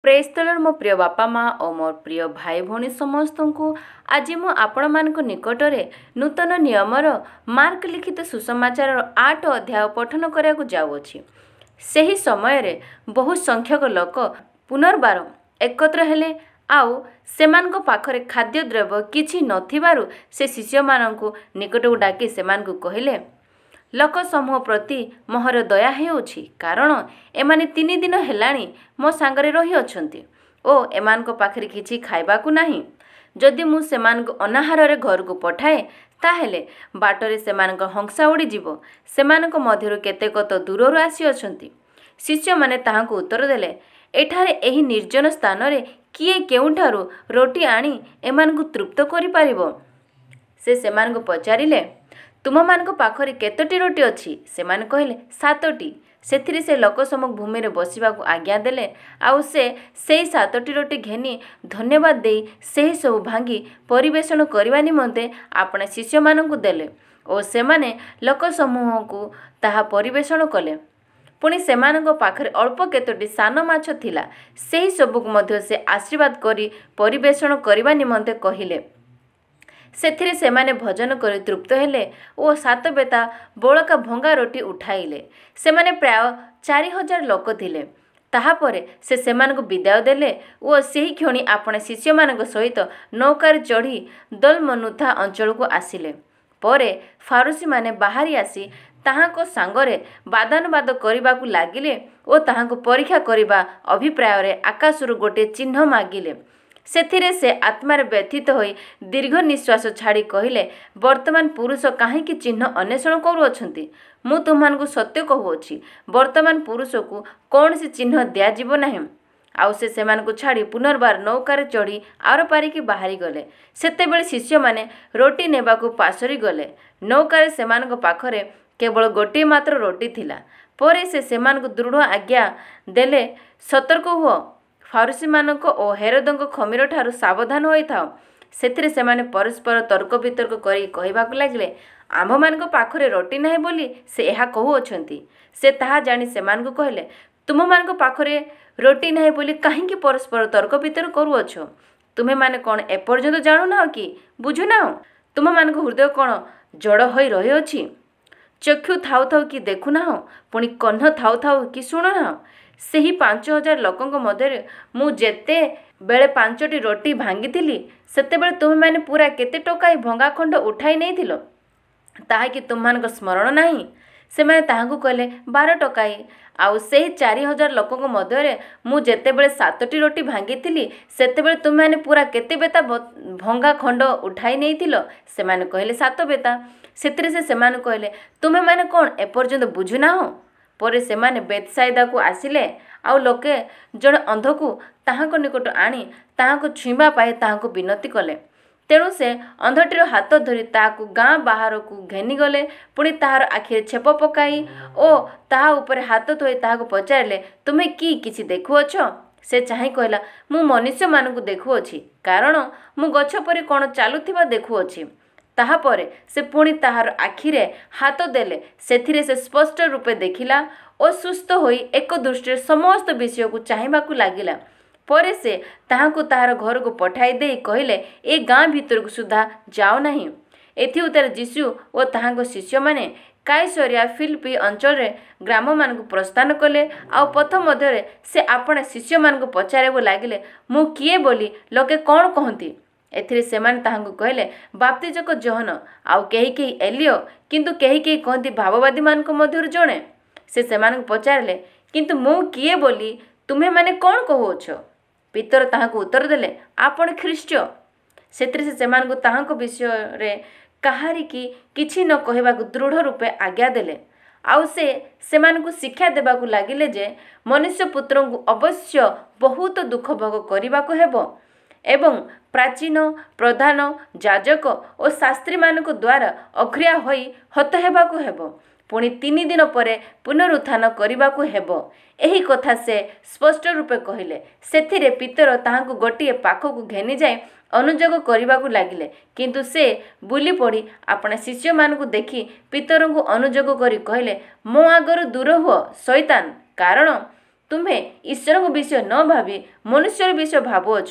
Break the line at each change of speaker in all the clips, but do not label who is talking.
ପ୍ରେସ୍ତଳର ମୋ ପ୍ରିୟ ବାପା ମା ଓ ମୋ ପ୍ରିୟ ଭାଇ ଭଉଣୀ ସମସ୍ତଙ୍କୁ ଆଜି ମୁଁ ଆପଣମାନଙ୍କ ନିକଟରେ ନୂତନ ନିୟମର ମାର୍କ ଲିଖିତ ସୁସମାଚାରର 8 ଅଧ୍ୟାୟ ପଠନ କରିବାକୁ ଯାଉଅଛି। ସେହି ସମୟରେ ବହୁ ସଂଖ୍ୟକ ଲୋକ ପୁନର୍ବାର ଏକତ୍ର ହେଲେ, ଆଉ ସେମାନଙ୍କ ପାଖରେ ଖାଦ୍ୟଦ୍ରବ୍ୟ କିଛି ନଥିବାରୁ ସେ ଶିଷ୍ୟମାନଙ୍କୁ ନିକଟକୁ ଡାକି ସେମାନଙ୍କୁ କହିଲେ, ଲୋକ ସମୂହ ପ୍ରତି ମୋହର ଦୟା ହେଉଅଛି, କାରଣ ଏମାନେ 3 ଦିନ ହେଲାଣି ମୋ ସାଙ୍ଗରେ ରହିଅଛନ୍ତି ଓ ଏମାନଙ୍କ ପାଖରେ କିଛି ଖାଇବାକୁ ନାହିଁ। ଯଦି ମୁଁ ସେମାନଙ୍କୁ ଅନାହାରରେ ଘରକୁ ପଠାଏ, ତାହେଲେ ବାଟରେ ସେମାନଙ୍କ ହଂସା ଉଡ଼ିଯିବ। ସେମାନଙ୍କ ମଧ୍ୟରୁ କେତେକ ତ ଦୂରରୁ ଆସିଅଛନ୍ତି। ଶିଷ୍ୟମାନେ ତାହାଙ୍କୁ ଉତ୍ତର ଦେଲେ, ଏଠାରେ ଏହି ନିର୍ଜନ ସ୍ଥାନରେ କିଏ କେଉଁଠାରୁ ରୋଟି ଆଣି ଏମାନଙ୍କୁ ତୃପ୍ତ କରିପାରିବ? ସେ ସେମାନଙ୍କୁ ପଚାରିଲେ, ତୁମମାନଙ୍କ ପାଖରେ କେତୋଟି ରୋଟି ଅଛି? ସେମାନେ କହିଲେ, 7ଟି। ସେଥିରେ ସେ ଲୋକସମୂହ ଭୂମିରେ ବସିବାକୁ ଆଜ୍ଞା ଦେଲେ। ଆଉ ସେ ସେଇ 7ଟି ରୋଟି ଘେନି ଧନ୍ୟବାଦ ଦେଇ ସେହି ସବୁ ଭାଙ୍ଗି ପରିବେଷଣ କରିବା ନିମନ୍ତେ ଆପଣା ଶିଷ୍ୟମାନଙ୍କୁ ଦେଲେ ଓ ସେମାନେ ଲୋକସମୂହକୁ ତାହା ପରିବେଷଣ କଲେ। ପୁଣି ସେମାନଙ୍କ ପାଖରେ ଅଳ୍ପ କେତୋଟି ସାନ ମାଛ ଥିଲା, ସେହି ସବୁକୁ ମଧ୍ୟ ସେ ଆଶୀର୍ବାଦ କରି ପରିବେଷଣ କରିବା ନିମନ୍ତେ କହିଲେ। ସେଥିରେ ସେମାନେ ଭୋଜନ କରି ତୃପ୍ତ ହେଲେ ଓ 7 ବେତା ବଳକା ଭଙ୍ଗା ରୋଟି ଉଠାଇଲେ। ସେମାନେ ପ୍ରାୟ 4000 ଲୋକ ଥିଲେ। ତାହାପରେ ସେ ସେମାନଙ୍କୁ ବିଦାୟ ଦେଲେ ଓ ସେହି କ୍ଷଣି ଆପଣା ଶିଷ୍ୟମାନଙ୍କ ସହିତ ନୌକାରେ ଚଢ଼ି ଦଲମନୁଥା ଅଞ୍ଚଳକୁ ଆସିଲେ। ପରେ ଫାରୁସୀମାନେ ବାହାରି ଆସି ତାହାଙ୍କ ସାଙ୍ଗରେ ବାଦାନୁବାଦ କରିବାକୁ ଲାଗିଲେ ଓ ତାହାଙ୍କୁ ପରୀକ୍ଷା କରିବା ଅଭିପ୍ରାୟରେ ଆକାଶରୁ ଗୋଟିଏ ଚିହ୍ନ ମାଗିଲେ। ସେଥିରେ ସେ ଆତ୍ମାରେ ବ୍ୟଥିତ ହୋଇ ଦୀର୍ଘ ନିଶ୍ୱାସ ଛାଡ଼ି କହିଲେ, ବର୍ତ୍ତମାନ ପୁରୁଷ କାହିଁକି ଚିହ୍ନ ଅନ୍ୱେଷଣ କରୁଅଛନ୍ତି? ମୁଁ ତୁମ୍ଭମାନଙ୍କୁ ସତ୍ୟ କହୁଅଛି, ବର୍ତ୍ତମାନ ପୁରୁଷକୁ କୌଣସି ଚିହ୍ନ ଦିଆଯିବ ନାହିଁ। ଆଉ ସେ ସେମାନଙ୍କୁ ଛାଡ଼ି ପୁନର୍ବାର ନୌକାରେ ଚଢ଼ି ଆରପାରିକି ବାହାରିଗଲେ। ସେତେବେଳେ ଶିଷ୍ୟମାନେ ରୋଟି ନେବାକୁ ପାସୋରି ଗଲେ। ନୌକାରେ ସେମାନଙ୍କ ପାଖରେ କେବଳ ଗୋଟିଏ ମାତ୍ର ରୋଟି ଥିଲା। ପରେ ସେ ସେମାନଙ୍କୁ ଦୃଢ଼ ଆଜ୍ଞା ଦେଲେ, ସତର୍କ ହୁଅ, ଫାରୁସୀମାନଙ୍କ ଓ ହେରୋଦଙ୍କ ଖମୀରଠାରୁ ସାବଧାନ ହୋଇଥାଅ। ସେଥିରେ ସେମାନେ ପରସ୍ପର ତର୍କ ବିତର୍କ କରି କହିବାକୁ ଲାଗିଲେ, ଆମ୍ଭମାନଙ୍କ ପାଖରେ ରୋଟି ନାହିଁ ବୋଲି ସେ ଏହା କହୁଅଛନ୍ତି। ସେ ତାହା ଜାଣି ସେମାନଙ୍କୁ କହିଲେ, ତୁମମାନଙ୍କ ପାଖରେ ରୋଟି ନାହିଁ ବୋଲି କାହିଁକି ପରସ୍ପର ତର୍କ ବିତର୍କ କରୁଅଛ? ତୁମେମାନେ କ'ଣ ଏପର୍ଯ୍ୟନ୍ତ ଜାଣୁନାହ କି ବୁଝୁନାହ? ତୁମମାନଙ୍କ ହୃଦୟ କ'ଣ ଜଡ଼ ହୋଇ ରହିଅଛି? ଚକ୍ଷୁ ଥାଉ ଥାଉ କି ଦେଖୁନାହ? ପୁଣି କର୍ଣ୍ଣ ଥାଉ ଥାଉ କି ଶୁଣୁନାହ? ସେହି 5000 ଲୋକଙ୍କ ମଧ୍ୟରେ ମୁଁ ଯେତେବେଳେ 5ଟି ରୋଟି ଭାଙ୍ଗିଥିଲି, ସେତେବେଳେ ତୁମେମାନେ ପୂରା କେତେ ଟୋକାଏ ଭଙ୍ଗା ଖଣ୍ଡ ଉଠାଇ ନେଇଥିଲ, ତାହା କି ତୁମମାନଙ୍କ ସ୍ମରଣ ନାହିଁ? ସେମାନେ ତାହାଙ୍କୁ କହିଲେ, 12 ଟୋକାଏ। ଆଉ ସେହି 4000 ଲୋକଙ୍କ ମଧ୍ୟରେ ମୁଁ ଯେତେବେଳେ 7ଟି ରୋଟି ଭାଙ୍ଗିଥିଲି, ସେତେବେଳେ ତୁମେମାନେ ପୂରା କେତେ ବେତା ଭଙ୍ଗା ଖଣ୍ଡ ଉଠାଇ ନେଇଥିଲ? ସେମାନେ କହିଲେ, 7 ବେତା। ସେଥିରେ ସେ ସେମାନଙ୍କୁ କହିଲେ, ତୁମେମାନେ କ'ଣ ଏପର୍ଯ୍ୟନ୍ତ ବୁଝୁନାହ? ପରେ ସେମାନେ ବେତସାଇଦାକୁ ଆସିଲେ। ଆଉ ଲୋକେ ଜଣେ ଅନ୍ଧକୁ ତାହାଙ୍କ ନିକଟ ଆଣି ତାହାଙ୍କୁ ଛୁଇଁବା ପାଇଁ ତାହାଙ୍କୁ ବିନତି କଲେ। ତେଣୁ ସେ ଅନ୍ଧଟିର ହାତ ଧରି ତାହାକୁ ଗାଁ ବାହାରକୁ ଘେନିଗଲେ। ପୁଣି ତାହାର ଆଖିରେ ଛେପ ପକାଇ ଓ ତାହା ଉପରେ ହାତ ଥୋଇ ତାହାକୁ ପଚାରିଲେ, ତୁମେ କି କିଛି ଦେଖୁଅଛ? ସେ ଚାହିଁ କହିଲା, ମୁଁ ମନୁଷ୍ୟମାନଙ୍କୁ ଦେଖୁଅଛି, କାରଣ ମୁଁ ଗଛ ପରି କ'ଣ ଚାଲୁଥିବା ଦେଖୁଅଛି। ତାହାପରେ ସେ ପୁଣି ତାହାର ଆଖିରେ ହାତ ଦେଲେ। ସେଥିରେ ସେ ସ୍ପଷ୍ଟ ରୂପେ ଦେଖିଲା ଓ ସୁସ୍ଥ ହୋଇ ଏକ ଦୃଷ୍ଟିରେ ସମସ୍ତ ବିଷୟକୁ ଚାହିଁବାକୁ ଲାଗିଲା। ପରେ ସେ ତାହାଙ୍କୁ ତାହାର ଘରକୁ ପଠାଇ ଦେଇ କହିଲେ, ଏ ଗାଁ ଭିତରକୁ ସୁଦ୍ଧା ଯାଅ ନାହିଁ। ଏଥିଉତ୍ତାରେ ଯୀଶୁ ଓ ତାହାଙ୍କ ଶିଷ୍ୟମାନେ କାଇସରିଆ ଫିଲିପି ଅଞ୍ଚଳରେ ଗ୍ରାମମାନଙ୍କୁ ପ୍ରସ୍ଥାନ କଲେ। ଆଉ ପଥ ମଧ୍ୟରେ ସେ ଆପଣା ଶିଷ୍ୟମାନଙ୍କୁ ପଚାରିବାକୁ ଲାଗିଲେ, ମୁଁ କିଏ ବୋଲି ଲୋକେ କ'ଣ କହନ୍ତି? ଏଥିରେ ସେମାନେ ତାହାଙ୍କୁ କହିଲେ, ବାପ୍ତିଜକ ଯୋହନ, ଆଉ କେହି କେହି ଏଲିୟ, କିନ୍ତୁ କେହି କେହି କହନ୍ତି ଭାବବାଦୀମାନଙ୍କ ମଧ୍ୟରୁ ଜଣେ। ସେ ସେମାନଙ୍କୁ ପଚାରିଲେ, କିନ୍ତୁ ମୁଁ କିଏ ବୋଲି ତୁମେମାନେ କ'ଣ କହୁଅଛ? ପିତର ତାହାଙ୍କୁ ଉତ୍ତର ଦେଲେ, ଆପଣ ଖ୍ରୀଷ୍ଟ। ସେଥିରେ ସେ ସେମାନଙ୍କୁ ତାହାଙ୍କ ବିଷୟରେ କାହାରିକି କିଛି ନ କହିବାକୁ ଦୃଢ଼ ରୂପେ ଆଜ୍ଞା ଦେଲେ। ଆଉ ସେ ସେମାନଙ୍କୁ ଶିକ୍ଷା ଦେବାକୁ ଲାଗିଲେ ଯେ ମନୁଷ୍ୟ ପୁତ୍ରଙ୍କୁ ଅବଶ୍ୟ ବହୁତ ଦୁଃଖ ଭୋଗ କରିବାକୁ ହେବ ଏବଂ ପ୍ରାଚୀନ, ପ୍ରଧାନ ଯାଜକ ଓ ଶାସ୍ତ୍ରୀମାନଙ୍କ ଦ୍ୱାରା ଅଘ୍ରିଆ ହୋଇ ହତ ହେବାକୁ ହେବ, ପୁଣି 3 ଦିନ ପରେ ପୁନରୁତ୍ଥାନ କରିବାକୁ ହେବ। ଏହି କଥା ସେ ସ୍ପଷ୍ଟ ରୂପେ କହିଲେ। ସେଥିରେ ପିତର ତାହାଙ୍କୁ ଗୋଟିଏ ପାଖକୁ ଘେନିଯାଇ ଅନୁଯୋଗ କରିବାକୁ ଲାଗିଲେ। କିନ୍ତୁ ସେ ବୁଲି ପଡ଼ି ଆପଣା ଶିଷ୍ୟମାନଙ୍କୁ ଦେଖି ପିତରଙ୍କୁ ଅନୁଯୋଗ କରି କହିଲେ, ମୋ ଆଗରୁ ଦୂର ହୁଅ ଶୈତାନ, କାରଣ ତୁମ୍ଭେ ଈଶ୍ୱରଙ୍କ ବିଷୟ ନ ଭାବି ମନୁଷ୍ୟର ବିଷୟ ଭାବୁଅଛ।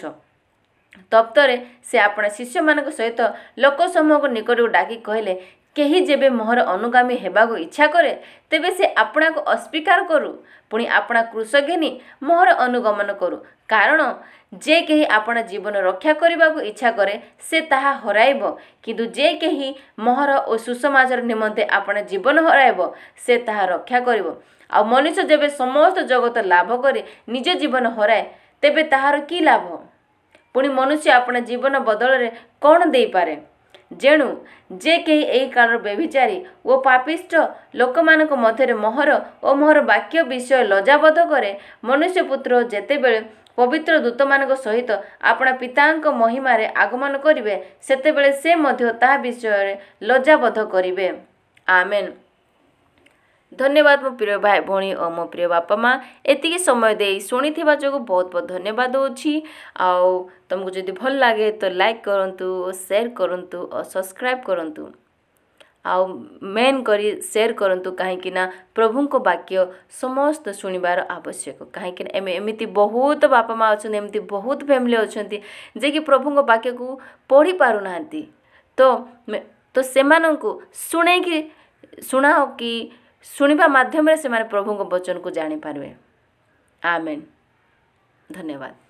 ତତ୍ପରେ ସେ ଆପଣା ଶିଷ୍ୟମାନଙ୍କ ସହିତ ଲୋକ ସମୂହଙ୍କ ନିକଟକୁ ଡାକି କହିଲେ, କେହି ଯେବେ ମୋହର ଅନୁଗାମୀ ହେବାକୁ ଇଚ୍ଛା କରେ, ତେବେ ସେ ଆପଣାକୁ ଅସ୍ୱୀକାର କରୁ, ପୁଣି ଆପଣା କ୍ରୁଶ ଘେନି ମୋହର ଅନୁଗମନ କରୁ। କାରଣ ଯେ କେହି ଆପଣା ଜୀବନ ରକ୍ଷା କରିବାକୁ ଇଚ୍ଛା କରେ, ସେ ତାହା ହରାଇବ, କିନ୍ତୁ ଯେ କେହି ମୋହର ଓ ସୁସମାଚାର ନିମନ୍ତେ ଆପଣା ଜୀବନ ହରାଇବ, ସେ ତାହା ରକ୍ଷା କରିବ। ଆଉ ମନୁଷ୍ୟ ଯେବେ ସମସ୍ତ ଜଗତ ଲାଭ କରି ନିଜ ଜୀବନ ହରାଏ, ତେବେ ତାହାର କି ଲାଭ? ପୁଣି ମନୁଷ୍ୟ ଆପଣା ଜୀବନ ବଦଳରେ କ'ଣ ଦେଇପାରେ? ଯେଣୁ ଯେ କେହି ଏହି କାଳର ବ୍ୟଭିଚାରୀ ଓ ପାପିଷ୍ଠ ଲୋକମାନଙ୍କ ମଧ୍ୟରେ ମୋହର ଓ ମୋହର ବାକ୍ୟ ବିଷୟ ଲଜ୍ଜାବୋଧ କରେ, ମନୁଷ୍ୟପୁତ୍ର ଯେତେବେଳେ ପବିତ୍ର ଦୂତମାନଙ୍କ ସହିତ ଆପଣା ପିତାଙ୍କ ମହିମାରେ ଆଗମନ କରିବେ, ସେତେବେଳେ ସେ ମଧ୍ୟ ତାହା ବିଷୟରେ ଲଜ୍ଜାବୋଧ କରିବେ। ଆମେନ୍। ଧନ୍ୟବାଦ ମୋ ପ୍ରିୟ ଭାଇ ଭଉଣୀ ଓ ମୋ ପ୍ରିୟ ବାପା ମା, ଏତିକି ସମୟ ଦେଇ ଶୁଣିଥିବା ଯୋଗୁଁ ବହୁତ ବହୁତ ଧନ୍ୟବାଦ ଦେଉଛି। ଆଉ ତୁମକୁ ଯଦି ଭଲ ଲାଗେ ତ ଲାଇକ୍ କରନ୍ତୁ, ସେୟାର କରନ୍ତୁ ଓ ସବସ୍କ୍ରାଇବ୍ କରନ୍ତୁ, ଆଉ ମେନ୍ କରି ସେୟାର କରନ୍ତୁ, କାହିଁକି ନା ପ୍ରଭୁଙ୍କ ବାକ୍ୟ ସମସ୍ତ ଶୁଣିବାର ଆବଶ୍ୟକ। କାହିଁକି ନା ଏମିତି ବହୁତ ବାପା ମା ଅଛନ୍ତି, ଏମିତି ବହୁତ ଫ୍ୟାମିଲି ଅଛନ୍ତି ଯିଏକି ପ୍ରଭୁଙ୍କ ବାକ୍ୟକୁ ପଢ଼ି ପାରୁନାହାନ୍ତି। ତ ସେମାନଙ୍କୁ ଶୁଣେଇକି ଶୁଣାଅ କି ଶୁଣିବା ମାଧ୍ୟମରେ ସେମାନେ ପ୍ରଭୁଙ୍କ ବଚନକୁ ଜାଣିପାରିବେ। ଆମେନ୍। ଧନ୍ୟବାଦ।